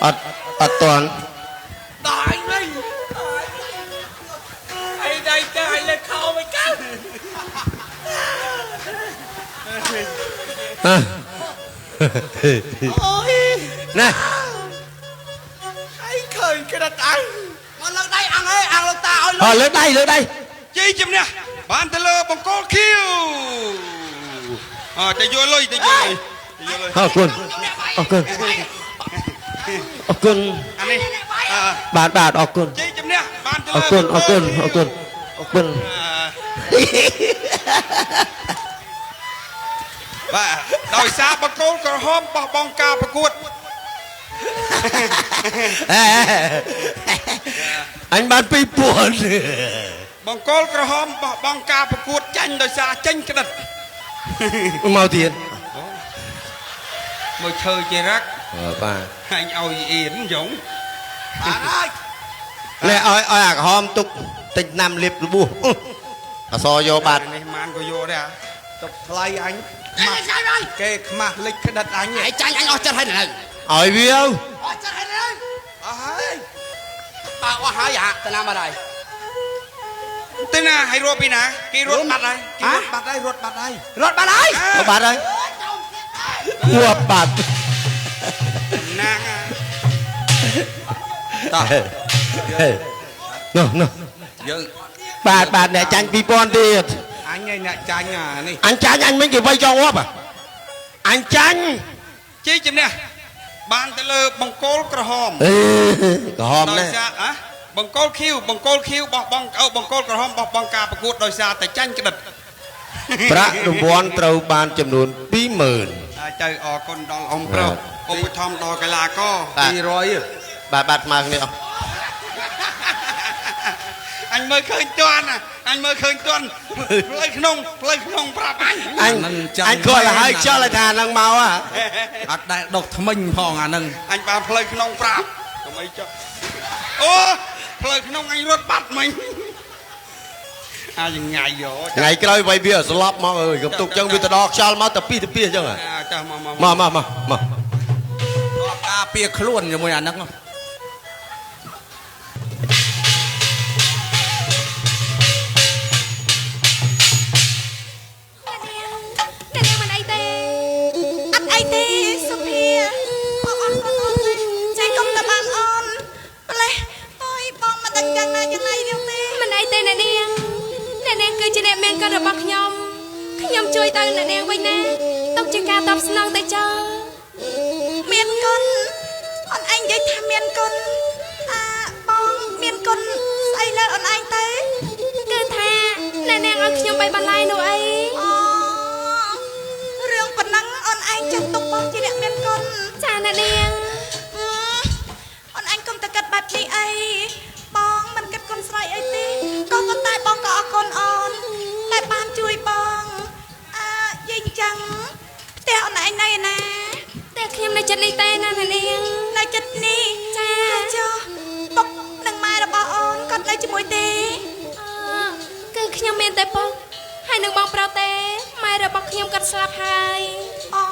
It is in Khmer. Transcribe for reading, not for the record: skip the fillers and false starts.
អត់អត់តន់ ដល់អញវិញអីដៃទៅអញលើខោមិនកើត ហ៎ អូយ ណែ អញឃើញក្រិតអញ មកលើកដៃអង្គអើយអង្គលោកតាឲ្យលុ អ យ លើកដៃលើកដៃ ជ័យជំនះបានទៅលើបង្គោលខៀវអើទៅយកលុយទៅយកលុយទៅយកលុយ អរគុណអរគុណអរគុណ អានេះអើ បាទបាទអរគុណ ជ័យជំនះបានទៅ អ លើ រគុណអរគុណអរគុណអរគុណ បាទដោយសារបង្គោលក្រហមបោះបង់ការប្រកួត អេអញបាន2000 បង្គោលក្រហមបោះបង់ការប្រកួតចាញ់ដោយសារចេញក្តិត មកទៀត មកឈើជារ៉ាក់ បាទ អញឲ្យអៀនយ៉ង បាទហើយ នេះឲ្យឲ្យអាក្រហមទុកតិចណាំលាបរបួសអសយកបាទ នេះម៉ានក៏យកដែរ ទុកថ្លៃអញ អញចាញ់ហើយ គេខ្មាស់លិចក្តិតអញ ឯងចាញ់អញអស់ចិត្តហើយនៅ ឲ្យវា អស់ចិត្តហើយនៅ អស់ហើយ បើអស់ហើយអាទៅណាមកហើយ ទៅណាឲ្យរត់ពីណាគេរត់បាត់ហើយ គេរត់បាត់ហើយរត់បាត់ហើយ រត់បាត់ហើយ ទៅបាត់ហើយងាប់បាត់ ណាង តោះនោះនោះ យើង បាទបាទអ្នកចាញ់2000ទៀត អញឯងអ្នកចាញ់អានេះ អញចាញ់អញមិនគេវាយចង់ងាប់អញចាញ់ ជ័យជំនះបានទៅលើបង្គោលក្រហម អេក្រហម ដោយ ណែ សារអះបង្គោលខៀវបង្គោលខៀវបោះបង់អោបង្គោលក្រហមបោះបង់ការប្រកួតដោយសារតែចាញ់ក្តិត ប្រាក់រង្វាន់ត្រូវបានចំនួន20000 ហើយទៅអរគុណដល់អង្គប្រុសឧបត្ថម្ភដល់កីឡាករ បាទ 200 បាទបាទស្មើគ្នាអស់ អញមើលឃើញតាន់អញមើលឃើញតាន់ផ្លូវក្នុងផ្លូវក្នុងប្រាប់អញ អញអញគាត់ឲ្យហើយខ្យល់ឲ្យថាហ្នឹងមកហ่ะ អត់ដែលដុកថ្មិញផងអាហ្នឹង អញបានផ្លូវក្នុងប្រាប់កុំអីចុះអូផ្លូវក្នុងអញរត់បាត់មិញអាចងាយយោ ថ្ងៃក្រោយវាយវាស្លាប់មកអើយកុំទុកចឹងវាទៅដល់ខ្យល់មកទៅពីទៅពីចឹងហ่ะ ចុះមកមក មកមកមកមក ការពារខ្លួនជាមួយអាហ្នឹង អ្នកនាងមិនអីទេ អត់អីទេសុភាបងអរគុណអូនណាស់ចៃកុំតបានអូនម្លេះអើយបងមិនដឹងយ៉ាងណាយ៉ាងណីទៀតទេ មិនអីទេអ្នកនាងអ្នកនាងគឺជាអ្នកមានគុណរបស់ខ្ញុំខ្ញុំជួយទៅអ្នកនាងវិញណាទុកជាការតបស្នងទៅចោល មានគុណអូនឯងនិយាយថាមានគុណអាបងមានគុណស្អីលើអូនឯងទៅ គឺថាអ្នកនាងឲ្យខ្ញុំបីបន្លាយនោះអី អូរឿងប៉ុណ្ណឹងអូនឯងចាត់ទុកបងជាអ្នកមានគុណ ចាអ្នកនាង អូនឯងកុំតែគិតបែបនេះអីបងមិនគិតគុណស្រ័យអីទេក៏ប៉ុន្តែបងក៏អរគុណអូនតែបានជួយបងអើយាយអញ្ចឹងផ្ទះអូនឯងនៅឯណា តែខ្ញុំនៅចិត្តនេះទេណាអ្នកនាង នៅចិត្តនេះ ចា ហើយចុះពុកនិងម៉ែរបស់អូនគាត់នៅជាមួយទេ អឺគឺខ្ញុំមានតែពុកហើយនឹងបងប្រុសទេម៉ែរបស់ខ្ញុំគាត់ស្លាប់ហើយ អូ